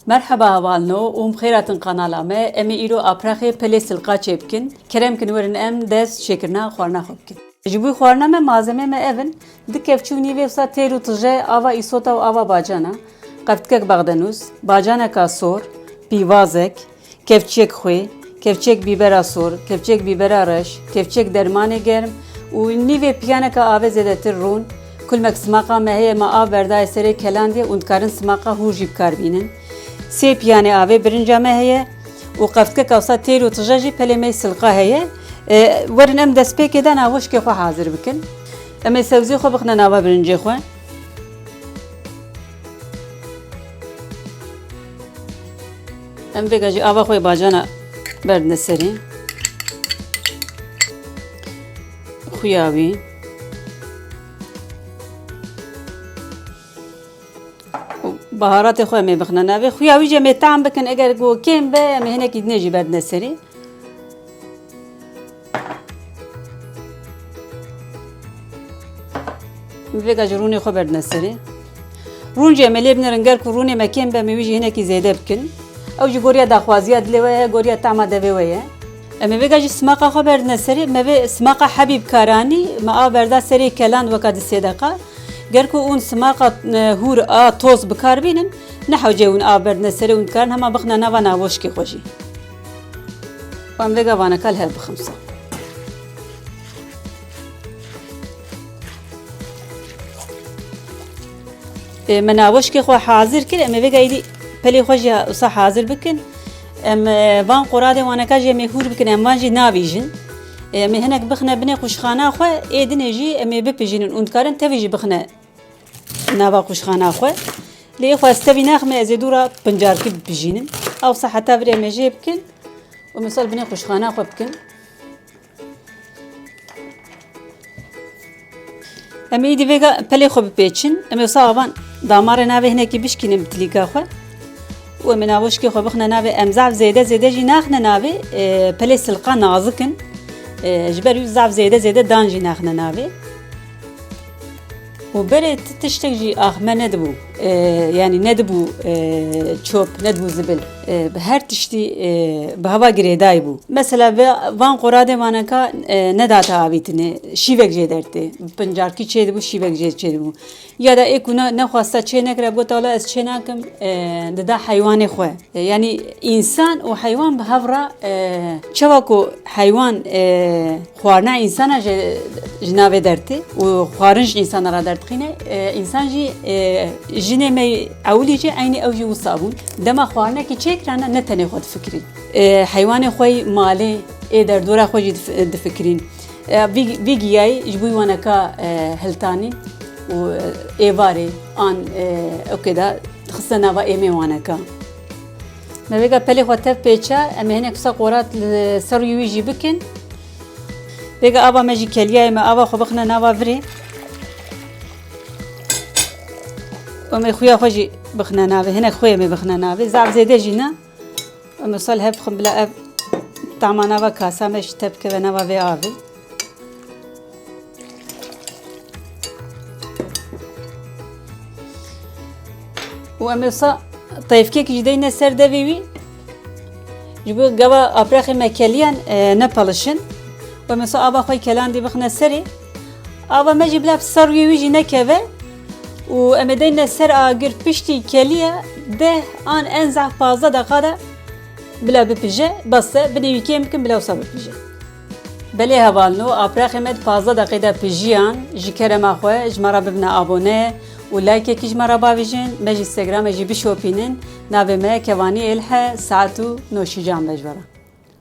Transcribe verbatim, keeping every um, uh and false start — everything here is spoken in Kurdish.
Merheba hevalno û bi xêr hatin kanala me. Em ê îro apraxê pelê silqa çêbikin. Kerem kin werin em dest çêkirina xwarina xwe bikin. Ji bo xwarina me malzemê me ev in: du kevçî û nîvê wisa têr û tije ava îsota û ava bacana, qeftikek baxdenûs, bacaneka sor, pîvazek, kevçiyek xwê, kevçiyek bîbera sor, kevçiyek bîbera reş, kevçiyek dermanê germ û nîvê piyaneka avê zêdetir rûn. Kulmek simaqa me heye, me av berdaye serê kelandê û dikarin simaqa hûr jî bi kar bînin. Sê piyanê avê birinca me heye û qeftikeka wisa têr û tije jî pelê me yê silqa heye. E, werin em destpêkê de navoşkê xwe hazir bikin. Em ê sebzê xwe bixine nava birincê xwe. Em vêga jî ava xwe yê bacana berdine serê. Xuya wî. Û baharatê xwe em ê bixine navê. Xuya wî jî em ê tam bikin, eger ku kêm be, em ê hinekî dinê jî berdine serê. Vêga jî rûnê xwe berdine serê. Rûn jî em ê lê binêrin, ger ku rûnê me kêm be, em ê wî jî hinekî zêde bikin. Ew jî goriya daxwaziya dilê we ye, goriya tama devê we ye. Em ê vêga jî simaqa xwe berdine serê. Me vê simaqa hebî bi kar anî, me av berda serê kelan weka di sê deqa. Ger ku hûn simaqa, e, hûr a toz bi kar bînin, ne hewce hûn av berdine serê, hûn dikarin hema bixine nava navoşkê xwe jî. Em vêga vaneka li hev bixin wisa. E, me navoşkê xwe hazir kir, em ê vêga êdî pelê xwe jî wisa hazir bikin. Em, e, van qoradê waneka jî em ê hûr bikin, em van jî navîjin. E, em ê hinek bixine binê qûşxana xwe, ê dinê jî em ê bipijînin û dikarin tevî jî bixine nava qûşxana xwe. Lê ê xwe ez tevî naxime, ez ê dû re pincarkî bipijînim. Ew wisa heta virê em ê jê bikin û misal binê qûşxana xwe bikin. Em ê îdî vêga pelê xwe bipêçin. Em ê wisa avan damarê navê hinekî bişkînin bi tilîka xwe. Û em ê navoşkê xwe bixine navê. Em zaf zêde zêde jî naxine navê. E, pelê silqa nazik in. E, ji ber wî zaf zêde zêde dan jî naxine navê. Û berê ti tiştek jî ax me nedibû. E, yanî nedibû, e, çöp, nedibû zibil. E, bi her tiştî, e, bi heva girêdayî bû. Mesela ve-, van qoradê maneka, e, nedate avîtinê, şîvek jê dertê. Bi pincarkî çêdibû, şîvek jê çêdibû. Ya da ê ku ne-, nexwesta çê nekira, bi gota wela ez çê nakim, e, dida heywanê xwe. E, yanî însan û heywan bi hev re, e, çawa ku heywan, e, xwarina însana ji, ji navê dertê û xwarin ji însana re derdixîne, e, însan jî, e, jinê me ewilî jî eynî ew jî wisa bûn. Dema xwarinekî çêkirana ne tenê xwe difikirîn. E, heywanê xwe yî malê, ê derdora xwe jî dif-, difikirîn. E, vî, vî giyayî ji bo waneka, e, hiltanîn û, e, êvarê an, e, okê da dixiste nava êmê waneka. Me vêga pelê xwe tev pêça, em ê hinek wisa qorat li ser rûyê wî jî bikin. Vêga ava me jî keliya ye, me ava xwe bixine nava virê. Em ê xuya xwe jî bixine navê, hinek xwe em ê bixine navê. Zaf zêde jî ne. Em ê sal hev bixin bila ev tama nava kasa me jî tev bikeve nava vê avê. Û em ê wisa teyfkek jî deyne ser devê wî. Ji bo gava apreqê me keliyan, e, nepelişin. Û em ê wisa ava xwe kelandî bixine serê. Ava me jî bila ser rûyê wî jî nekeve. Û em ê deyne ser agir piştî keliya deh an en zaf pazdeh deqa de bila bipije, bes e, binê wî kêm bikin, bila wisa bipije. Belê hevalno, apreqê me di pazdeh deqê de pijiyan, ji kerema xwe ji me re bibine abone û laykekî ji me re bavêjin, me ji Instagramê jî bişopînin, navê me Kevanî Êlhe, saet û noşîcan be ji we re.